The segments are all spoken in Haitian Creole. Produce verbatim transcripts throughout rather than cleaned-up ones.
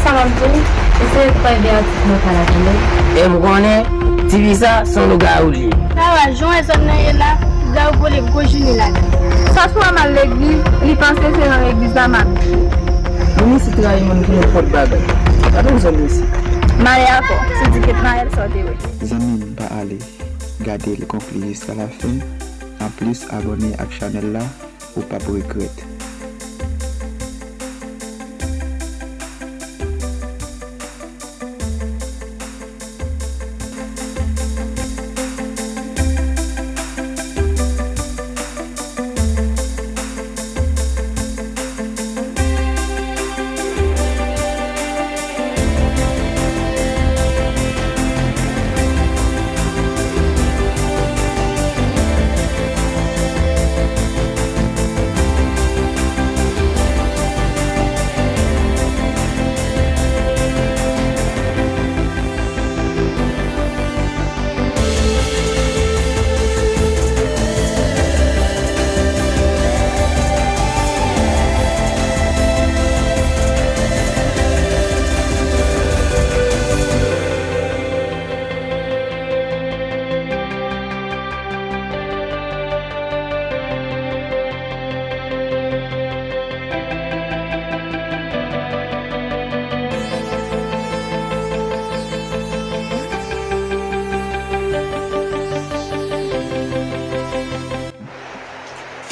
Sa m ap di w, eseye pa ede atis nan kay la, tande. E m konnen, tifi sa, se yon lougawou li ye. Sara, jan w wè zòn nan ye la, lougawou vole gwo jounen ladan. Sa sou wè m al legliz, li panse se nan legliz la m ap viv. Moun isit rayi moun pou nenpòt bagay. Pa bezwen isit. M ale avè w, si w di Ketnayèl sa w te wè. Zanmi m, pa ale. Gade l konpli jiska lafen. Anplis, abòne ak chanèl la, ou p ap regrèt.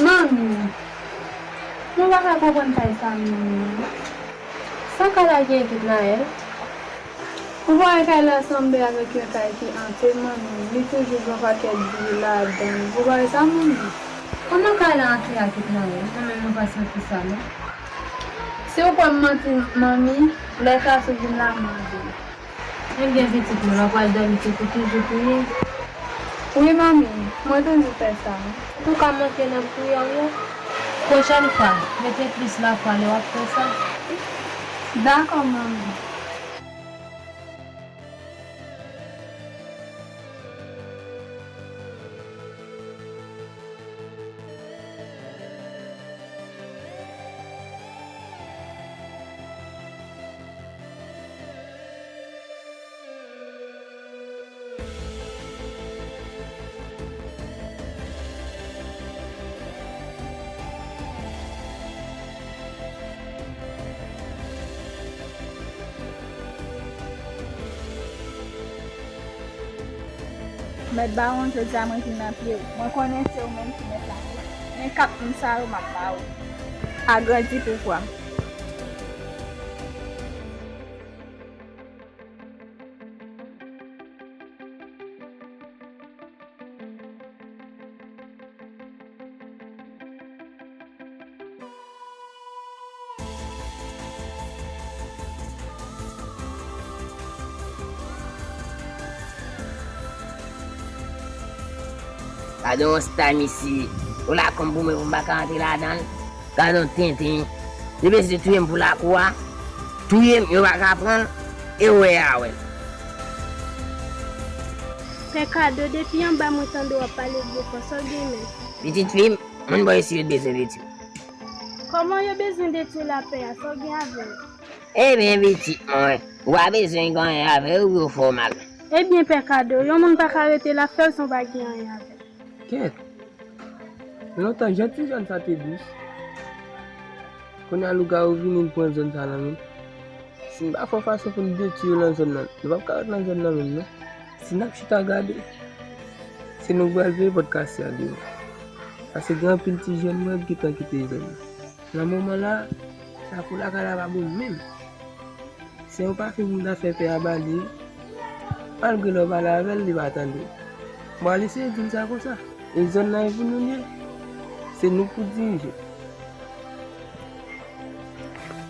Manmi, mwen pa ka konprann kay sa menm non. Sa kay la gen, Ketnayèl? Ou pa wè kay la sanble avèk yon kay ki ante, manmi? Li toujou gen yon pakèt bri ladan l. Ou pa wè sa, manmi? Kòman kay la ante a, Ketnayèl? Mwen menm mwen pa santi sa non. Si w kwè m manti, manmi, lè sa si w vin la mande. Ebyen pitit mwen, w ap al dòmi se pou toujou priye? Wi manmi, mwen toujou fè sa. Ou ka monte nan priyè w yo. Pwochèn fwa, mete plis lafwa lè w ap fè sa. Dakò manmi. Mèt Bawon, jodi a mwen vin nan pye w. Mwen konnen se ou menm ki mèt la. Men kat moun sa yo m ap ba ou. Agrandi pouvwa m. Gade yon style mesye. Yon lakonb pou mwen pou m pa ka rantre ladan l. Gade yon tenten. Yo bezwen touye m pou lakou a. Touye m, yo pa ka pran l. E wè a wè l. Pè Kado, depi anba mwen tande w ap pale gwo fò, sa w gen menm? Pitit fi m, moun bò isit yo t bezwen detwi. Kòman yo bezwen detwi lapè a? Sa w gen avè l? Ebyen, pitit mwen, ou pa bezwen gen anyen avè yo pou yo fè w mal. Ebyen, Pè Kado, yon moun pa ka rete l ap fè l san w pa gen anyen avè l. Kèt! Men lontan jan ti zòn sa te dous. Kounye a lougawou vini, l pran zòn sa nan men m. Si n pa fè yon fason pou n detwi yo nan zòn nan, nou p ap ka ret nan zòn nan menm non. Si n ap chita gade, se nou k pral veye pòt kase a deyò. Paske gen anpil ti jèn mwen k gentan kite zòn nan. Nan moman la, sa pou lakay la pa bon menm. Se yon pafim moun ta fè pè a ba li, malgre lè w pale avè l, li pa tande w. Bon, al eseye di l sa konsa. E zòn nan e pou nou l ye. Se nou k pou dirije.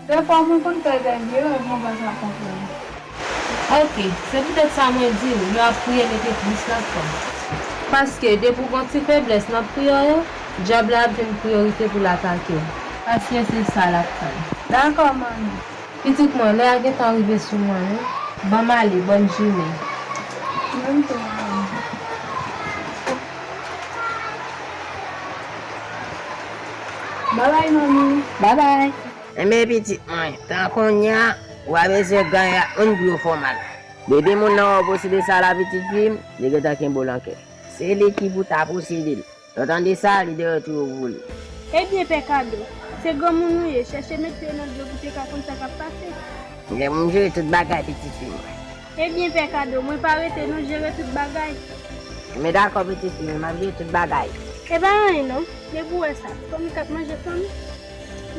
Dèfwa mwen konn fè dènye erè, mwen pa ka konprann. Oke, se poutèt sa mwen di w, lè w ap priye, mete plis lafwa. Paske depi w gen ti feblès nan priyè w yo, dyab la ap vin priyorite pou l atake w. Paske se sa l ap tann. Dakò, manmi. Pitit mwen, lè a gentan rive sou mwen wi. Ban m ale, bòn jounen. Menm tou, manmi. Babay, manmi. Babay. Enben, pitit mwen, tan kounye a, Ou pa bezwen ganyen ak moun pou yo fè w mal. Depi moun nan wè w posede sa la, pitit fi m, li gentan kenbe w nan kè. Se li ki pou ta posede l. Lè w tande sa, li dèyè tou yo voule. Ebyen, Pè Kado, se granmoun ou ye, chèche mete pye nan dlo pou te ka konn sa k ap pase. Gen pou m jere tout bagay, pitit fi m. Ebyen, Pè Kado, mwen pa rete non, jere tout bagay. Men dakò, pitit fi m, m ap jere tout bagay. E pa anyen non, depi w wè sa, fanmi k ap manje fanmi.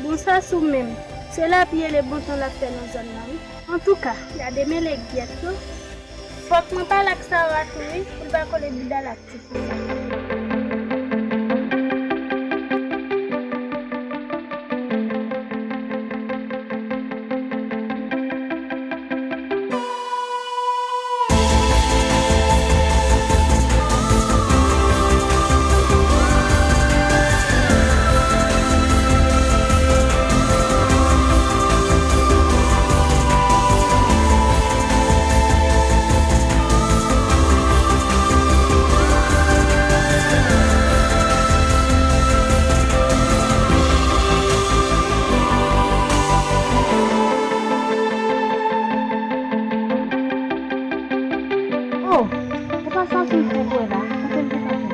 Bon, Sassou menm, se lapli e le bon tan l ap fè nan zòn nan, wi. Antouka, gade men lègyèt yo. Fòk mwen pale ak Sara tou, wi, pou l pa kole bouda l ak ti fi sa. Oh, e pa sa se fè kwè la, kote l te ka fè?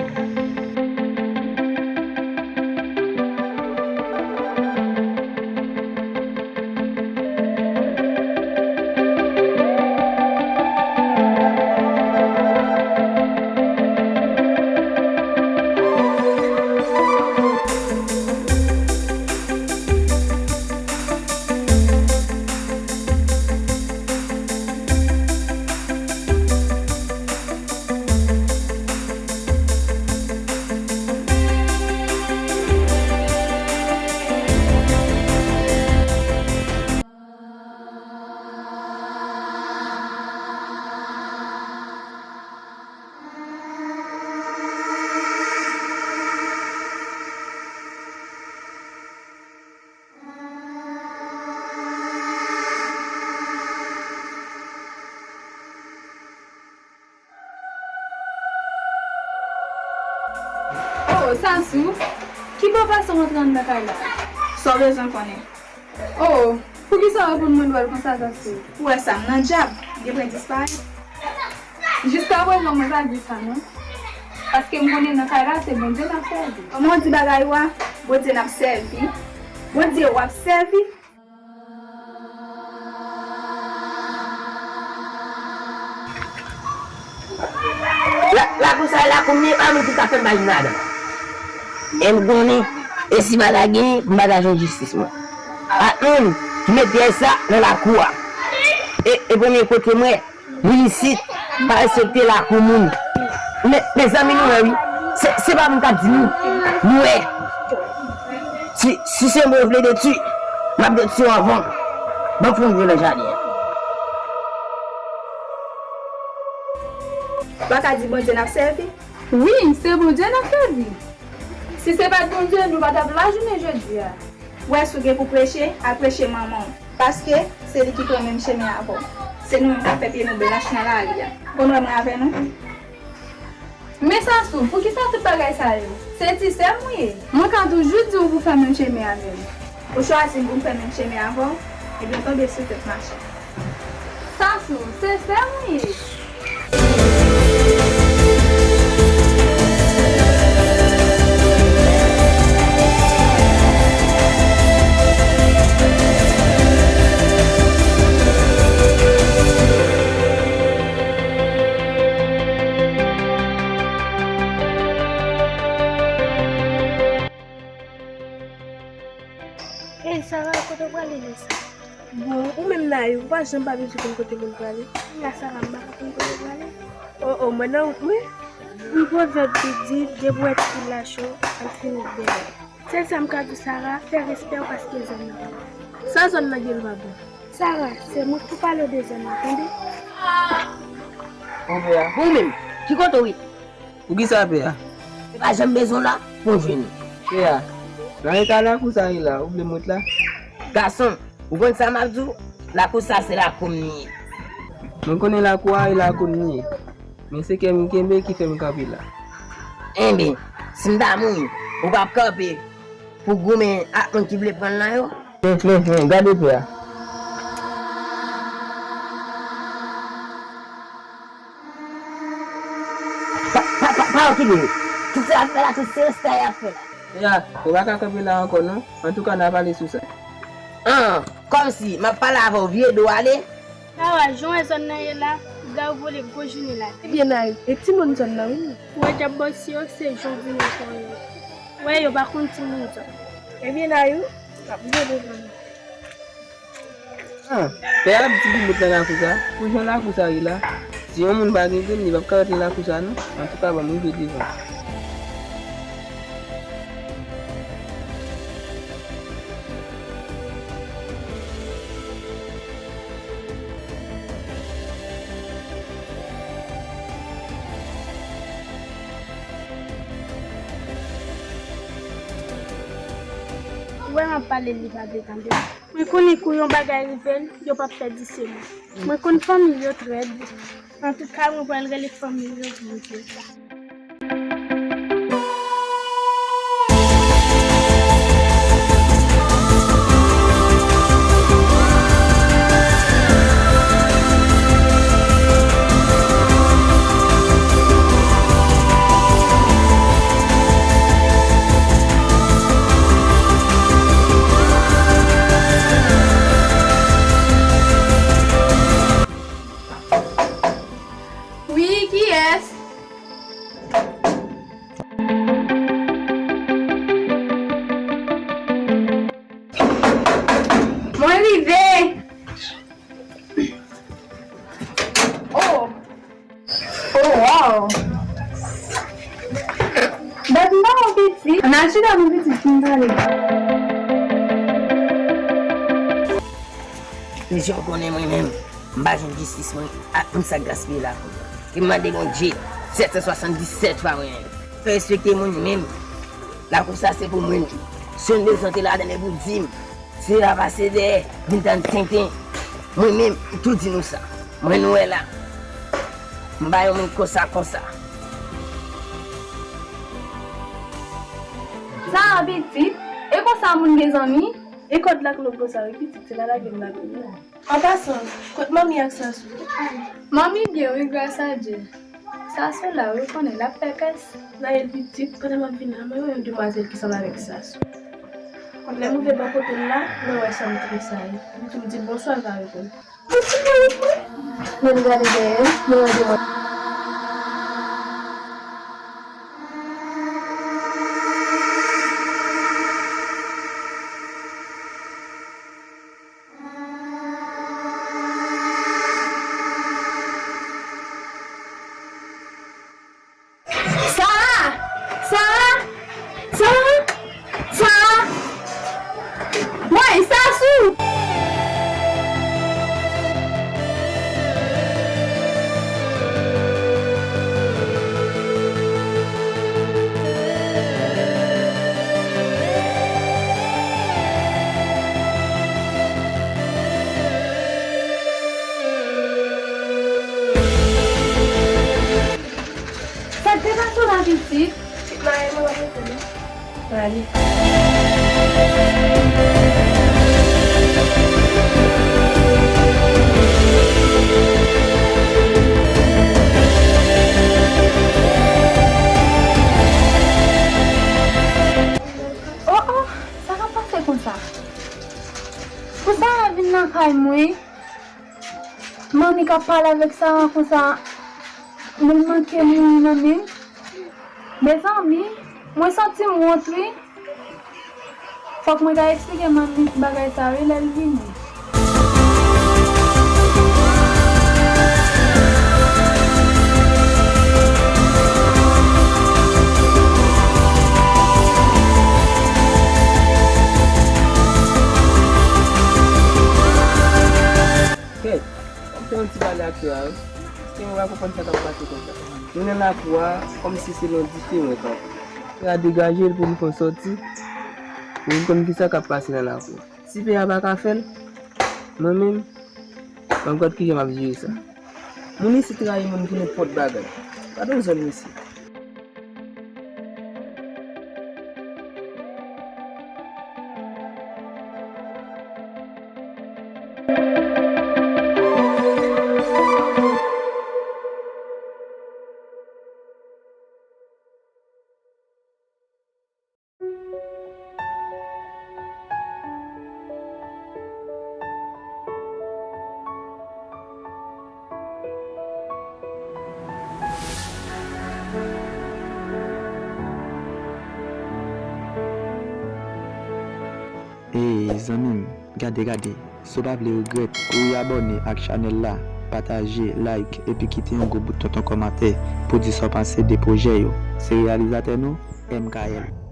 Oh, Sassou, ki bò fason w antre anndan kay la? Sa w bezwen konnen? Oh, poukisa w reponn mwen dwòl konsa, Sassou? Ou wè sa, m nan djab, m gen pou disparèt. Jiskaprezan, mwen pa di sa, non. Paske m konnen nan kay la, se Bondye n ap sèvi. Kòman w di bagay ou a? Bondye n ap sèvi? Bondye w ap sèvi? La, lakou sa, lakou m ye, pa moun ki ka fè m bay m ladan. E m konnen, e si m pa ta genyen, m pa ta jwenn jistis mwen. Ak moun ki met pyèj sa nan lakou a. E, e premye kote m wè, moun isit pa respekte lakou moun. Men, mezanmi, nou wè wi. Se, se pa moun k ap di nou. Nou wè. Si, si se mwen vle detwi, m ap detwi w anvan. Ban m fè yon vye nan jaden an. Ou pa ka di Bondye n ap sèvi? Wi, se Bondye n ap sèvi. Si se pa t Bondye, nou pa t ap la jounen jodi a. Ou wè, si w gen pou preche, al preche manman w. Paske se li ki pran menm chemen avè w. Se nou menm k ap fè pye nou blanch nan lari a. Konn wè mwen avè nou? Men Sassou, poukisa tout bagay sa yo? Se ti sè m ou ye? Mwen ka toujou di w pou fè menm chemen avè m. Ou chwazi m pou m fè menm chemen avè w? Ebyen, tonbe sou tèt machann. Sassou, se sè m ou ye? Ey, Sara, kote w prale lè sa? Bon, ou menm Nayou, ou pa janm pa bezwen konn kote moun prale. Kounya Sara, m pa ka konn kote w prale. Oh, oh, mwen nan wout mwen. Yon pwovèb ki di, debwèt ki lache w, al fini bèl. Sèl sa m ka di w, Sara, fè respè w paske zòn nan pa bon. Sa zòn nan gen l pa bon? Sara, se mwen k pou pale w de zòn nan, tande? Bon, pè a. Bon, ou menm, ki kote w ye? Poukisa, pè a? Yo pa janm bezwen w la, pou w jwenn ou. Pè a, nan eta lakou sa ye la, ou vle m ret la? Gason, ou konn sa m ap di w? Lakou sa se lakou m li ye. Mwen konnen lakou a e lakou m li ye. Men se kè m kenbe ki fè m kanpe la. Enben, si m ta mouri, ou p ap kanpe pou goumen ak moun ki vle pran l nan yo? Men, men, men, gade pè a. Sa w ki di? Tout sa y ap fè la, tout se respè y ap fè la. Ya, ou pa ka kanpe la ankò non. Antouka, n a pale sou sa. An, kòmsi, m ap pale avè w, vye do ale. Sa w a, jan w wè zòn nan ye la, Gawou vole gwo jounen la. Ebyen, Nayou, e timoun zòn nan, wi. Ou wè djab bòs yo, se jan w vini zòn nan. Ou wè, yo pa konn timoun zòn. Ebyen, Nayou, m ap veye devan nou. Ah, pè a ap di pou met nan lakou sa. Pou jan lakou sa ye la, si yon moun pa gen grenn, li p ap ka ret nan lakou sa non. Antouka, ban m rive devan. Ou wè m ap pale, li pa vle tande. Mwen konnen kou yon bagay rive l, yo p ap pèdi semèn. Mwen konn fanmi yo trè byen. Antouka, mwen pral rele fanmi yo pou yo di yo sa. Wi, kiyès? Mwen rive. Oh. Oh, wow. Bèt m pa wè pitit. Ann al chita pou pitit fin pale. Mesye, w konnen mwen menm, m pa jwenn jistis mwen ak moun sa k gaspiye lakou. Ke m mande Bondye sèt san swasanndisèt fwa mwen menm. Fè respekte moun menm. Lakou sa se pou mwen li. Si w bezwen te ladan e pou di m, se a pase dèyè, vin tann tenten. Mwen menm, m tou di nou sa. Mwen nou wè la. M pa yon moun konsa konsa. Sa a pitit, e konsa moun gen zanmi? E kòd la k longo sa wi pitit, se la lage m la tou. An pasan, kot manmi ak Sasou? Manmi byen wi, gras a Dye. Sasou la wi, ou konnen l ap fè kès. Nayel pitit, pandan m ap vin la, mwen wè yon demwazèl ki sanble avèk Sasou. Lè m rive bò kote l la, mwen wè sa m trese a. Li tou m di bonswa, l pa reponn. Pitit mwen, mwen. Mwen gade dèyè l, mwen wè demwazèl. Sa a! Sa a! Sa a! Sa a! Woy, Sasou! Sa k te pase w la, pitit? Pitit mwen, mwen pa konprann. Prale. Oh, oh, sa k ap pase konsa? Pou Sara vin nan kay mwen, manmi k ap pale avèk Sara konsa, men l manke mouri nan men m. Mezanmi, mwen santi m wont wi. Fòk mwen ta eksplike manmi bagay sa wi lè l vini. Kèt, m fè yon ti pale ak yo a wi. Paske mwen pa konprann sa k ap pase konsa. Nou nan lakou a, kòmsi se nan dife mwen kanpe. Pè a degaje l pou m fè yon sòti, pou m konn kisa k ap pase nan lakou a. Si pè a pa ka fè l, mwen menm, m ap gad kijan m ap jere sa. Moun isit rayi moun pou nenpòt bagay. Gad yon zòn mesye. Zanmi m, gade, gade, si w pa vle regrèt, kouri abòne ak chanèl la, pataje, like, epi kite yon gwo bout tonton kòmantè pou di sa w panse de pwojè yo. Se reyalizatè nou, M K L.